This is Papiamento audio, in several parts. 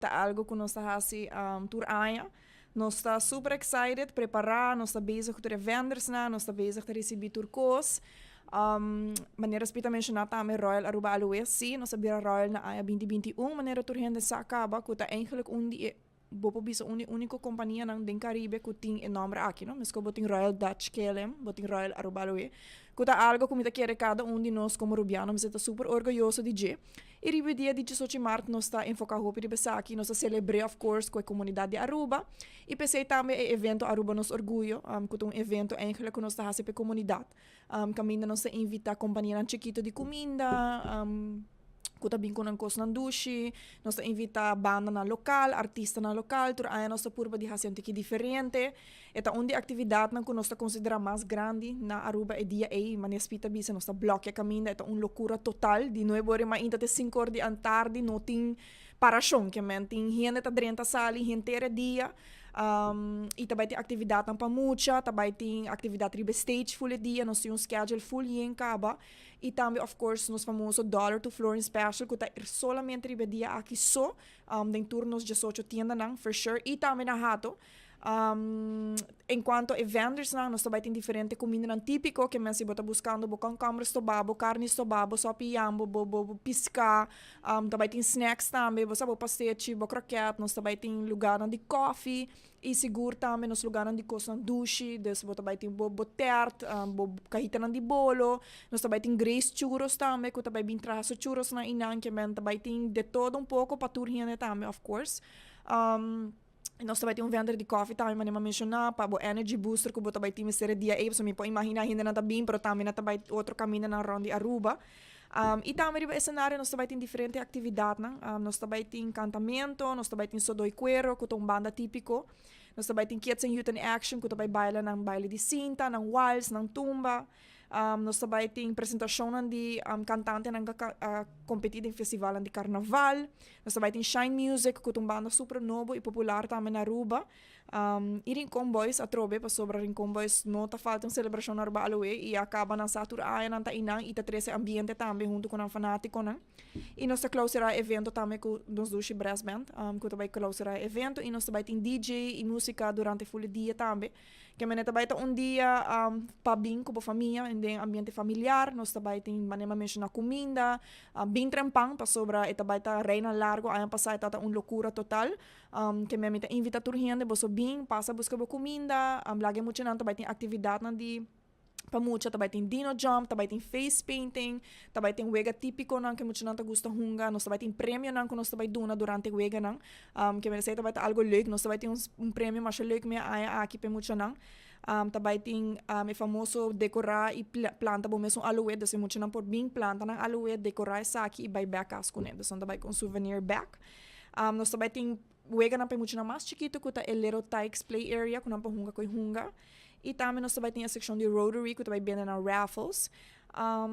Ta algo cu nos ta haci tur aña. Nos ta super excited, prepara, nos ta bezig cu tur e vendorsnan, nos ta bezig ta ricibi tur cos. Manera Speed a menciona tambe Royal Aruba Aloe, si, nos a bira Royal na aña 2021, manera tur hende sa caba cu ta eigenlijk un di e, bo por bisa un di e unico companianan den Caribe cu tin e nomber aki, no? Mesco bo tin Royal Dutch KLM, bo tin Royal Aruba Aloe, cu ta algo cu mi ta kere cada un di nos como Rubiano mester ta super orguyoso di dje. Y riba e dia di 18 maart nos ta enfoca hopi riba esaki, nos ta celebre of course cu e comunidad di Aruba y p'esey tambe e evento Aruba Nos Orguyo, cu ta un evento eigenlijk cu nos ta haci p'e comunidad, caminda nos ta invita companianan chikito di cuminda, cu ta bin cu nan cosnan dushi, nos ta invita bandanan local, artistanan local, tur aña nos ta purba di haci un tiki diferente. E ta un di actividadnan cu nos ta considera mas grandi na Aruba e dia ey, manera Speed ta bisa, nos ta blokea caminda, e ta un locura total, di nuebe ora mainta te cinco ora di antardi no tin paracion, ke men tin hende ta drenta sali henter e dia, y ta bay tin actividadnan pa mucha, ta bay tin actividad riba e stage full e dia, nos tin un schedule full yen caba, y tambe of course nos famoso dollar to florin special cu ta solamente riba e dia aki so, den tur nos 18 tiendanan for sure, y tambe na Hato. En cuanto e vendorsnan, nos ta bay tin diferente cumindanan tipico, ke men si bo ta buscando bo komkomber stobá, bo carni stobá, bo sopi yambo, bo pisca, ta bay tin snacks tambe, bo sa bo pastechi, bo kroket, nos ta bay tin lugarnan di koffie y sigur tambe nos lugarnan di cosnan dushi, dus bo ta bay tin bo tert, bo cahitanan di bolo, nos ta bay tin Grace Churros tambe cu ta bay bin traha su churrosnan eynan, ke men ta bay tin de todo un poco pa tur hende tambe, of course. Nos ta bai tin un vender di koffie tambe manera mi a menciona pa bo energy booster cu bo ta bai tin mester e dia ey pasobra mi por imagina hendenan ta bin pero tambe nan ta bai otro camindanan rond di Aruba. Y tambe riba escenario nos ta bai tin diferente actividadnan. Nos ta bai tin cantamento, nos ta bai tin Sodoy Cuero cu ta un banda tipico. Nos ta bai tin Kids and Youth in Action cu ta bai baila nan baile di cinta, nan wals, nan tumba. Nos ta bai tin presentacionnan di cantantenan cu a competi den festivalnan di carnaval. Nos ta bai tin Shine Music cu ta un banda super nobo y popular tambe na Aruba. Y Rincon Boys atrobe pasobra Rincon Boys no ta falta un celebracion na Aruba aloe y a caba nan sa tur aña nan ta eynan y ta trece ambiente tambe hunto cu nan fanaticonan. Y nos ta clausura e evento tambe cu nos dushi brass band cu ta bai clausura e evento y nos ta bai tin DJ y musica durante full e dia tambe. Ke mene ta bai ta un dia pa bin ku bo famia den ambiente familiar. Nos ta bai tin manera mi a menshoná kuminda, bin trempan pasobra e ta bai ta reina largo. Aña pasá e tabata un lokura total. Ke mene mi ta invitá tur hende boso bin pasa buska bo kuminda. Laga e muchanan ta bai tin aktividatnan di pa mucha, ta bai tin dino jump, ta bai tin face painting, ta bai tin wega típiconan ku e muchanan ta gusta hunga. Nos ta bai tin premionan ku nos ta bai duna durante e weganan. Ke mene esei ta bai ta algo leuk. Nos ta bai tin un premio masha leuk mi a aña aki pa e muchanan. Ta bai tin e famoso decorá i planta bo mes un aloe. Dus e muchanan por bin planta nan aloe, decorá esaki i bai bek kas kuné. Dus nan ta bai ku un souvenir bek. Nos ta bai tin weganan pa e muchanan mas chikitu ku ta e Little Tykes Play Area ku nan por hunga ku e hunga. I tambe nos ta bai tin e sekshon di Rotary ku ta bai bende nan raffles.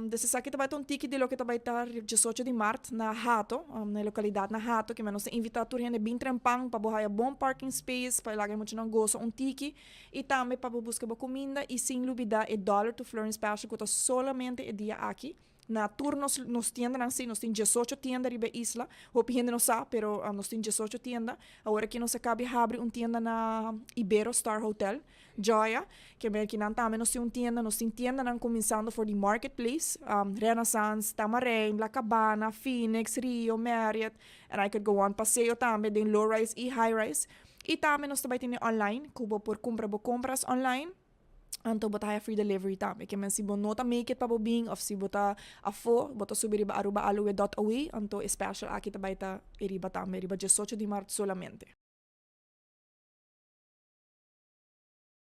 Dus esaki ta bai ta un tiki di loke ta bai ta 18 di mart na Hato, na e lokalidat na Hato, kimen nos ta invitá tur hende bin trempan pa bo haya bon parking space, pa e laga e muchanan gosa un tiki i tambe pa bo buska bo kuminda i sin lubidá e dollar to florin special ku ta solamente e dia aki. Na tur nos nos tiendanan si, nos tin 18 tienda riba e isla. Hopi hende no sa, pero nos tin 18 tienda. Awor aki nos a kabi habri un tienda na Ibero Star Hotel, Joya. Ke men akinan tambe nos tin un tienda. Nos tin tiendanan kuminsando for di Marketplace, Renaissance, Tamarijn, La Cabana, Phoenix, Rio, Marriott, and I could go on. Paseo tambe den low rise i high rise. I tambe nos ta bai tene online, ku bo por kumpra bo kompras online. Anto bo ta haya free delivery tambe. Ke men si bo no ta make it pa bo bin of si bo ta afo, bo ta subi riba arubaaloe dot awe, anto e special aki ta bai ta e riba tambe, riba 18 di mart solamente.